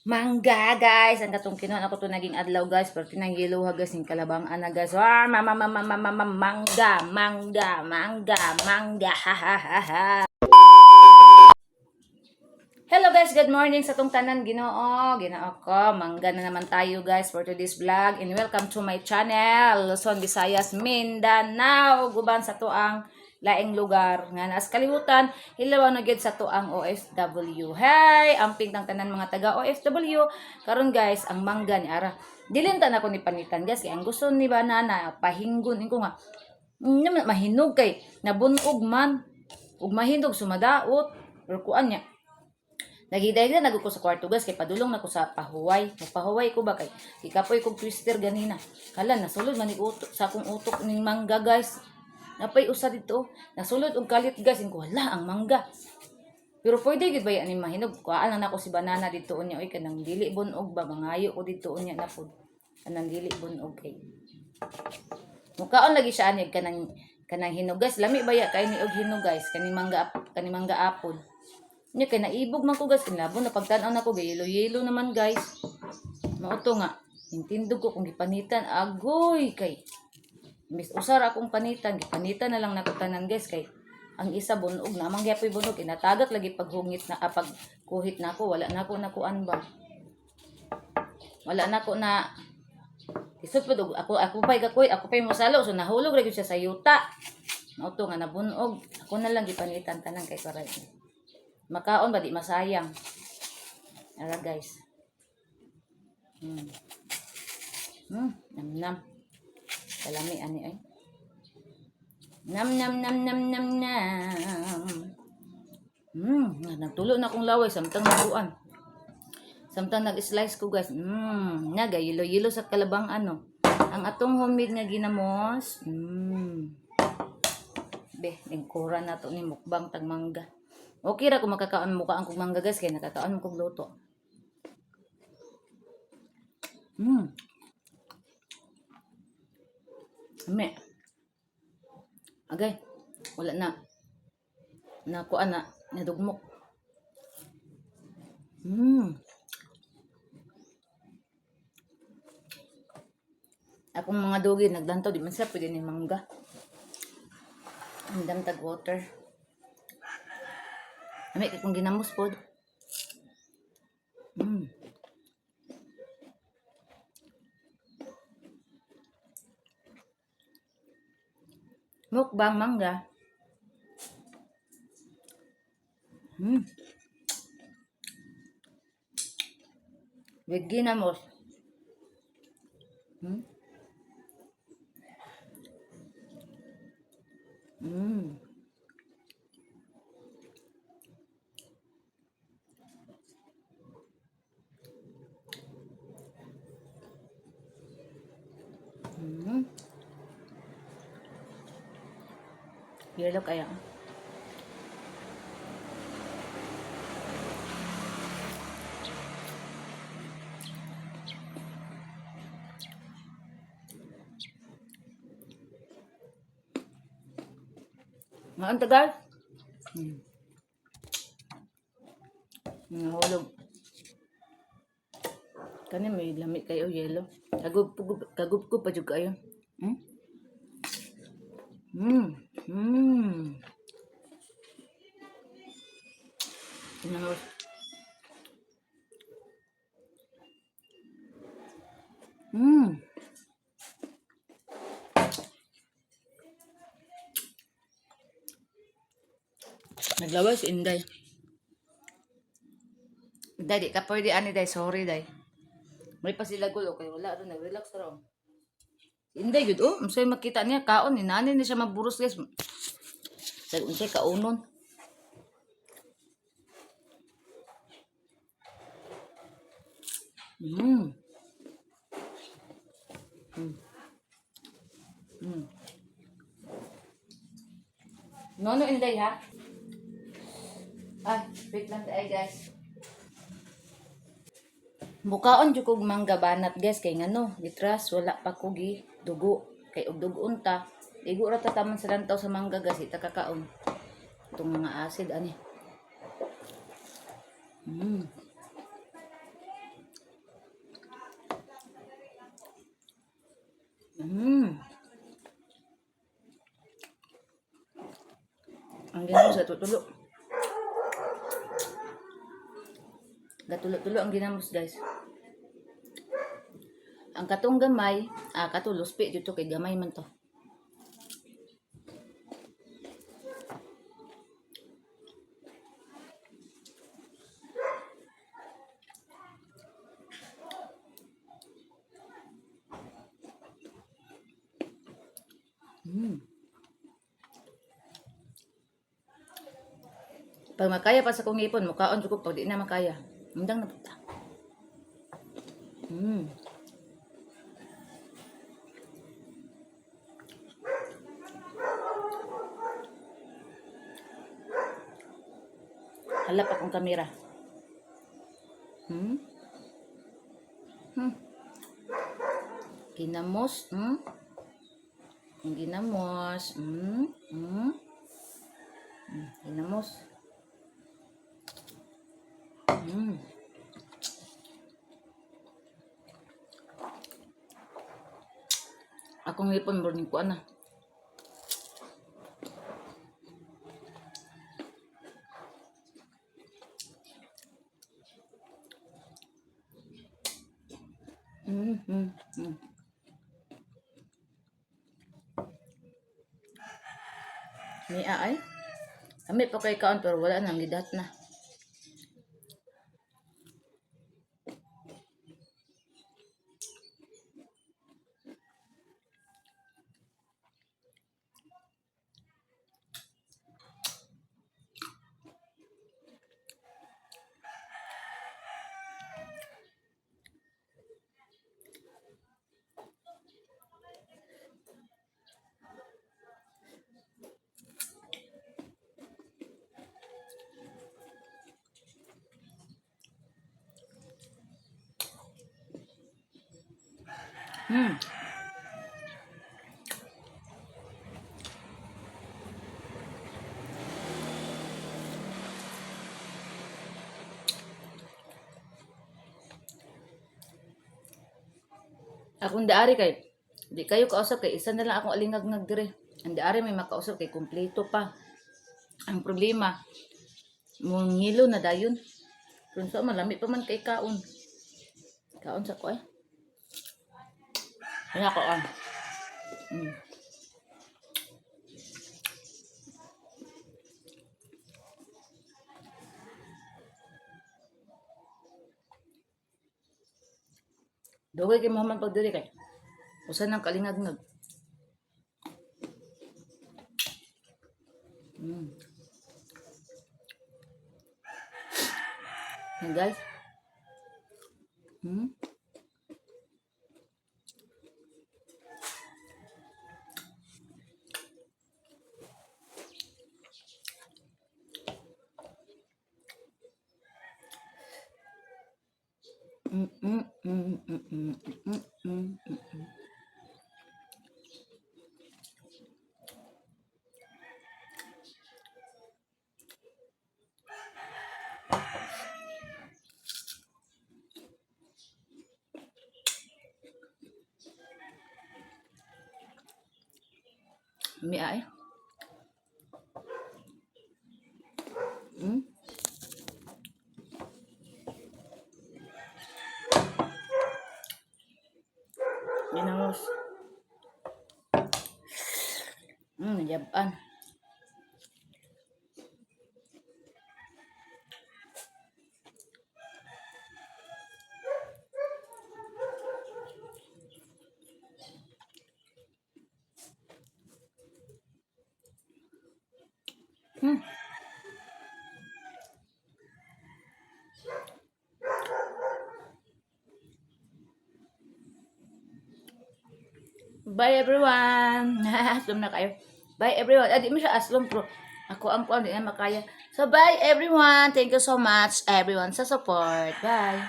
Mangga, guys. Ang katong kinuha ako to naging adlaw, guys. Pero tinang yellow ha, guys. Yung kalabang ana, guys. Ah, mama, mama, mama, mama, mangga, mangga, mangga, mangga. Ha, ha, ha, ha. Hello guys, good morning sa tong tanan Ginoo. Ginoo ko, mangga na naman tayo, guys, for today's vlog and welcome to my channel, Luzon, Visayas, Mindanao. Guban sa tuang laing lugar nga naas kalibutan, hilaw na gyud sa tuang OFW. Hey, amping tang tanan mga taga OFW. Karon guys, ang mangga ni ara. Dilin ta na ko ni panitan, guys, kay ang gusto ni banana pahinggon ko nga. Mahinog kay nabunog man ug mahinog sumadaot pero kuan niya. Naghiday na ko sa kwarto, guys, kay padulong na ko sa pahuway. Magpahuway ko ba kay ikapoy kog twister ganina. Hala, nasulod man ni utok sa akong utok ning mangga, guys. Napay usa dito. Nasulod og kalit, guys, ko hala ang mangga. Pero pwede gid ba yan ni mahinog? Kuhaan na nako si banana dito unya oy, kanang dili bunog ba, mangayo ko dito unya na pud. Kanang dili bunog kay. Mukaon lagi siya ani kanang hinog, guys. Lami ba ya kay ni og hinog, guys? Kani mangga apple. Nya kay naibog man ko, guys, kinlabo na pagtan-aw nako yelo-yelo naman, guys. Mao to nga intindog ko kung gipanitan agoy kay imbis usar akong panitan, gipanitan na lang nako tanan, guys, kay ang isa bunog na man gyapoy bunog, inatagak lagi paghungit na ah, pag kuhit nako wala nako nakuan ba. Wala nako na isod pa dog ako ako pay kakuy ako pay mosalo, so nahulog ra gyud siya sa yuta. Mao to nga nabunog, ako na lang gipanitan tanan kay para makaon ba, di masayang. Ara, guys. Nam nam. Kalami ani ay. Nam nam nam nam nam nam. Nagtulo na akong laway samtang naguan. Samtang nag-slice ko, guys. Naga yelo-yelo sa kalabang ano. Ang atong homemade nga ginamos. Be, lingkuran na to ni mukbang tag mangga. Okay ra kung makakaon mukaan kog mangga, guys, kay nakakaon kog luto. Ame. Agay, wala na. Nakuan na, nadugmok. Akong mga dugi naglantaw di man sila pwede ni mangga. Andam tag water. Ami kay kung ginamos pod. Mukbang mangga. With ginamos. Yellow kaya. Maon tagal? Nahulog. Kani may lami kayo yellow. Kagub kagub ko pa jud kayo. Ginamos. Naglaway si Inday. Inday, di ka pwede ani, day. Sorry, day. May pa sila gulo kay wala ron, nag-relax ra. Oh. Si Inday gud oh, unsay makita niya kaon ni nani ni siya maburos, guys. Sa unsay kaunon. No, no, Inday, ha? Ay, wait lang tayo, guys. Mukaon jud kog mangga banat, guys, kay ngano, litras wala pa ko gi dugo kay og dugo unta. Igo ra ta taman sa lantaw sa mangga, guys, ita kakaon. Itong mga acid ani. Ang ginamos gatutulo. Gatulo-tulo ang ginamos, guys. Ang katong gamay, ah, kato luspi dito kay gamay man to. Pag makaya pa sa kong ngipon, mukaon jud ko. Pag di na makaya, undang na puta. Halap akong kamera. Ginamos. Ang ginamos. Ginamos. Akong ngipon, morning ko na. Ni ay. Kami pa kay kaon pero wala nang gidat na. Akong daari kay di kayo kausap kay isa na lang akong alingagngag dire. Ang daari may makausap kay kumpleto pa. Ang problema, mungilo na dayon. Kung sa malami pa man kay kaon. Kaon sa ko eh. Wala ko ah. Dugay kay mahuman pag diri kay. Usa nang kalingagnag. Yan, guys. Mi ay. Ginamos. Yaban. Bye, everyone. Aslom na kayo. Bye, everyone. Ah, di mo siya aslom pero ako ang kuan di na makaya. So bye, everyone. Thank you so much, everyone, sa support. Bye.